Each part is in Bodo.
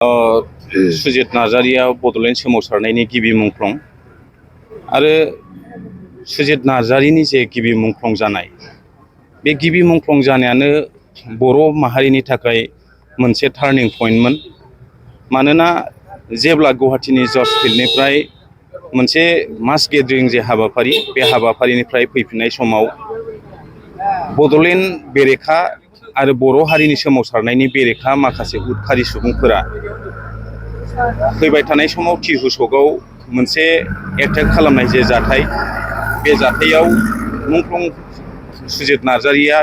सुजित नार्जारिया बड'लेण्ड सोमावसारनायनि गिबि मुंख्लं आरो सुजित नार्जारिनि जे गिबि मुंख्लं जानाय बे गिबि मुंख्लं जानायानो बर' माहारिनि थाखाय मोनसे टार्निं पइन्टमोन। मानोना जेब्ला गुवाहाटीनि जज फिल्डनिफ्राय मोनसे मास गेदारिं जे हाबाफारि बे हाबाफारिनिफ्राय फैफिननाय समाव बड'लेण्ड बेरेखा आरो बर' हारिनि सोमावसारनायनि बेरेखा माखासे उदखारि सुबुंफोरा फैबाय थानाय समाव टिहु सकआव मोनसे एटेक खालामनाय जे जाथाय बे जाथायाव मुंख्लं सुजित नार्जारिया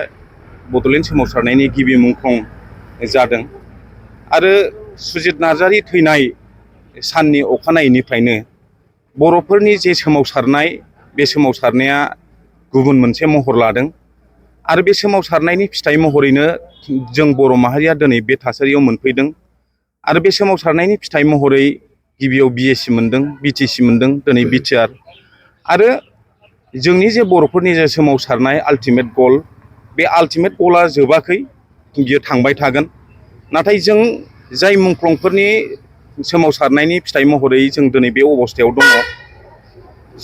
बड'लेण्ड सोमावसारनायनि गिबि मुंख्लं जादों। आरो सुजित नार्जारि थैनाय साननि अखानायैनिफ्रायनो बर'फोरनि जे सोमावसारनाय बे सोमावसारनाया गुबुन मोनसे महर लादों। आरो बे सोमावसारनायनि फिथाइ महरैनो जों बर' माहारिया दिनै बे थासारियाव मोनफैदों। आरो बे सोमावसारनायनि फिथाइ महरै गिबियाव बिएसि मोनदों, बिटिसि मोनदों, दिनै बिटिआर। आरो जोंनि जे बर'फोरनि जे सोमावसारनाय आल्टिमेट गल, बे आल्टिमेट गलआ जोबाखै, बियो थांबाय थागोन। नाथाय जों जाय मुंख्लंफोरनि सोमावसारनायनि फिथाइ महरै जों दिनै बे अबस्थायाव दङ,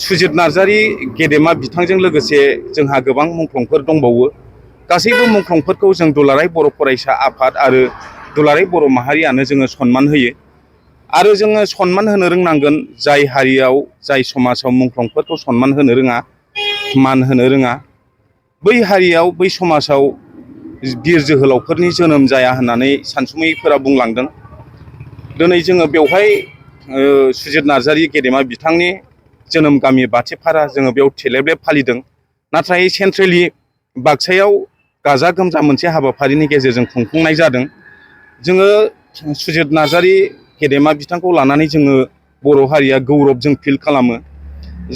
सुजित नार्जारि गेदेमा बिथांजों लोगोसे जोंहा गोबां मुंख्लंफोर दंबावो। गासैबो मुंख्लंफोरखौ जों दुलाराय बर' फरायसा आफाद आरो दुलाराय बर' माहारियानो जोङो सनमान होयो। आरो जोङो सनमान होनो रोंनांगोन। जाय हारियाव जाय समाजाव मुंख्लंफोरखौ सनमान होनो रोङा, मान होनो रोङा, बै हारियाव बै समाजाव बिर जोहोलावफोरनि जोनोम जाया होननानै सानसुमैफोरा बुंलांदों। दिनै जोङो बेवहाय सुजित नार्जारि गेदेमा बिथांनि जोनोम गामि बाथिपारा जोङो बेयाव थेलेबलेब फालिदों। नाथाय सेन्ट्रेलि बाक्सायाव गाजा गोमजा मोनसे हाबाफारिनि गेजेरजों खुंफुंनाय जादों। जोङो सुजित नार्जारि गेदेमा बिथांखौ लानानै जोङो बर' हारिया गौरब जों फिल खालामो।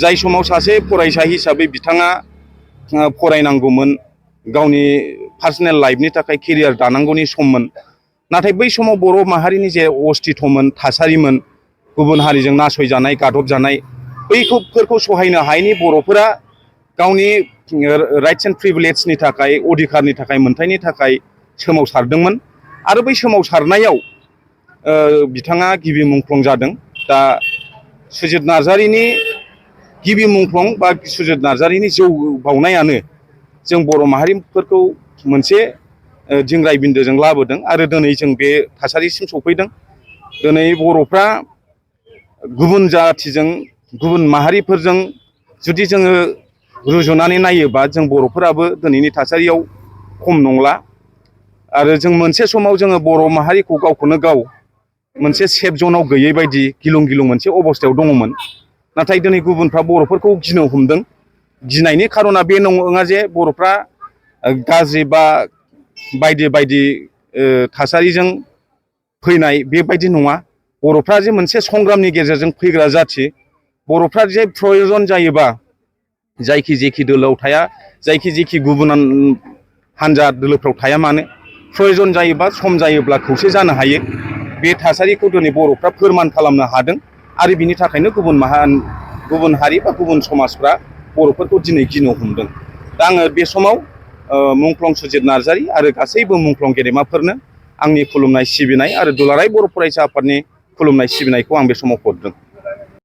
जाय समाव सासे फरायसा हिसाबै बिथाङा फरायनांगौमोन, गावनि पार्सनेल लाइफनि थाखाय केरियार दानांगौनि सममोन। नाथाय बै समाव बर' माहारिनि जे अस्तित्वमोन, थासारिमोन, गुबुन हारिजों नासयजानाय, गादबजानाय, बैफोरखौ सहायनो हायैनि बर'फोरा गावनि राइट्स एन्ड प्रिभिलेजनि थाखाय, अधिकारनि थाखाय, मोन्थायनि थाखाय सोमावसारदोंमोन। आरो बै सोमावसारनायाव बिथाङा गिबि मुंख्लं जादों। दा सुजित नार्जारिनि गिबि मुंख्लं बा सुजित नार्जारिनि जौ बावनायानो जों बर' माहारिफोरखौ मोनसे दिंग्राय बिन्दोजों लाबोदों। आरो दिनै जों बे थासारिसिम सफैदों। दिनै बर'फ्रा गुबुन जाथिजों, गुबुन माहारिफोरजों जुदि जोङो रुजुनानै नायोबा जों बर'फोराबो दिनैनि थासारियाव खम नंला। आरो जों मोनसे समाव जोङो बर' माहारिखौ गावखौनो गाव मोनसे सेफ जनाव गैयै बायदि गिलुं गिलुं मोनसे अबस्थायाव दङमोन। नाथाय दिनै गुबुनफ्रा बर'फोरखौ गिनो हमदों। गिनायनि खारना बे नङा जे बर'फ्रा गाज्रि बा बायदि बायदि थासारिजों फैनाय, बेबायदि नङा। बर'फ्रा जे मोनसे संग्रामनि गेजेरजों फैग्रा जाथि। बर'फ्रा जे प्रयजन जायोबा जायखि जेखि दोलोआव थाया, जायखि जेखि गुबुन हान्जा दोलोफ्राव थाया मानो, प्रयजन जायोबा सम जायोब्ला खौसे जानो हायो। बे थासारिखौ दिनै बर'फ्रा फोरमान खालामनो हादों। आरो बिनि थाखायनो गुबुन हारि बा गुबुन समाजफ्रा बर'फोरखौ दिनै गिनो हमदों। दा आङो बे समाव मुंख्लं सुजित नार्जारि आरो गासैबो मुंख्लं गेदेमाफोरनो आंनि खुलुमनाय सिबिनाय आरो दुलाराय बर' फरायसा आफादनि खुलुमनाय सिबिनायखौ आं बे समाव हरदों।